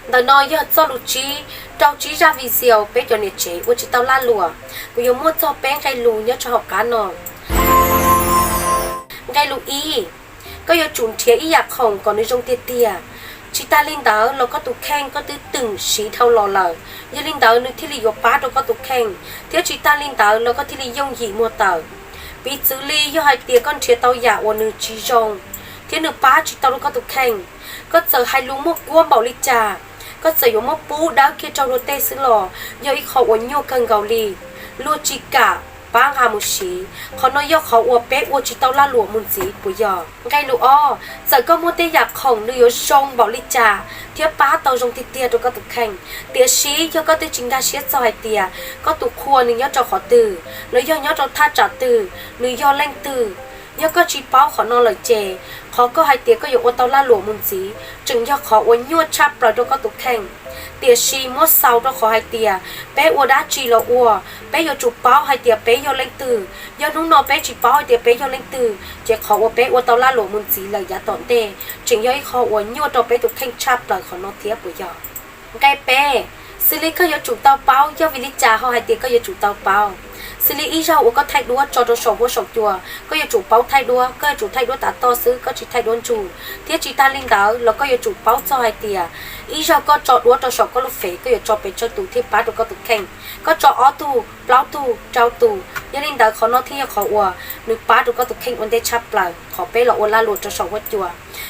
Ntawm no yog txoj lus tsib rau tsib zaj video peb cov niam tsev ua tsis tau lag luam. Kuv yuav muaj txog peb nqe lus nyob rau hauv qab no. Nqe lus ib, koj yuav tsum nrhiav ib yam khoom kom nws zoo tiag tiag. Tsis tas li ntawd los koj tus kheej koj twb twm siv dhau los lawm, yog li ntawd nws thiaj li yuav pab rau koj tus kheej, thiab tsis tas li ntawd los koj thiaj li yooj yim muag tawm. Piv txwv li yog hais tias koj nrhiav tau yam uas nws tsis zoo thiab nws pab tsis tau rau koj tus kheej, koj txawm hais lus muaj kuab npaum li cas, koj txawm yuav muab pub dawb kiag rau luag tej xwb los yog ib qho uas nyuaj kawg nkaus li. Luag tsis kam pab nqa mus siv, qhov no yog qhov uas peb ua tsis tau lag luam mus ntxiv puas yog? Nqe lus ob, txawm koj muaj tej yam khoom nws yuav zoo npaum li cas thiab pab tau zoo tiag tiag rau koj tus kheej, tiam sis yog koj twb tsis nkag siab txog hais tias koj tus qhua nws nyob rau qhov twg, los yog nyob rau thaj tsam twg, nws yog leej twg, yog koj tsis paub qhov no lawm ces qhov koj hais tias koj yuav ua tau lag luam mus ntxiv tseem yog qhov uas nyuaj tshaj plaws rau koj tus kheej. Tiam sis muab xaus rau qhov hais tias peb ua dab tsi los ua, peb yuav tsum paub hais tias peb yog leej twg. Yog hnub no peb tsis paub hais tias peb yog leej twg ces qhov uas peb ua tau lag luam mus ntxiv lawm yav tom ntej tseem yog ib qho uas nyuaj rau peb tus kheej tshaj plaws qhov no thiab puas yog? Nqe peb, xws li koj yuav tsum tau paub, yog vim li cas ho hais tias koj yuav tsum tau paub? Xws li ib zaug uas koj thaij duab tso rau saum huab saum cua, koj yuav tsum paub thaij duab, koj yuav tsum thaij duab tav toj xwb, koj tsis thaij duab ntsug. Thiab tsis tas li ntawd los koj yuav tsum paub txog hais tias ib zaug koj tso duab rau saum koj lub fev, koj yuav tso pes tsawg tus thiaj pab rau koj tus kheej? Koj tso ob tug, plaub tug, rau tus. Yog li ntawd qhov no thiaj yog qhov uas nws pab rau koj tus kheej ua ntej tshaj plaws qhov peb los ua lag luam rau saum huab cua.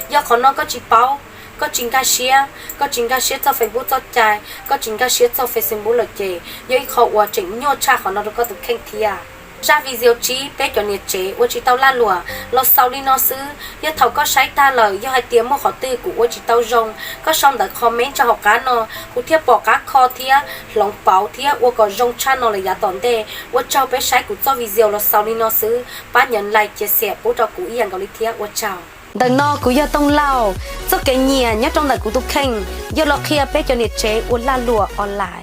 Yog qhov no koj tsis paub, koj tsis nkag siab, koj tsis nkag siab txog Facebook txoj cai, koj tsis nkag siab txog Facebook lawm ces yog ib qho uas tseem nyuaj tshaj qhov no rau koj tus kheej thiab. Zaj video tsib peb cov niam tsev ua tsis tau lag luam los xaus li no xwb. Yog thaum koj saib tag lawm yog hais tias muaj qhov twg kuv ua tsis tau zoo, koj sau ntawv comment rau hauv qab no, kuv thiaj pom qab kho thiab hloov pauv thiab ua kom zoo tshaj no lawm yav tom ntej. Ua tsaug peb saib kuv txoj video los xaus li no xwb, pab nyam like cia xiam pub rau kuv ib yam nkaus li thiab ua tsaug. Ntawm no kuv yog Tooj Lauj, txoj kev nyiam nyob rau ntawm kuv tus kheej yog los qhia peb cov niam tsev ua lag luam online.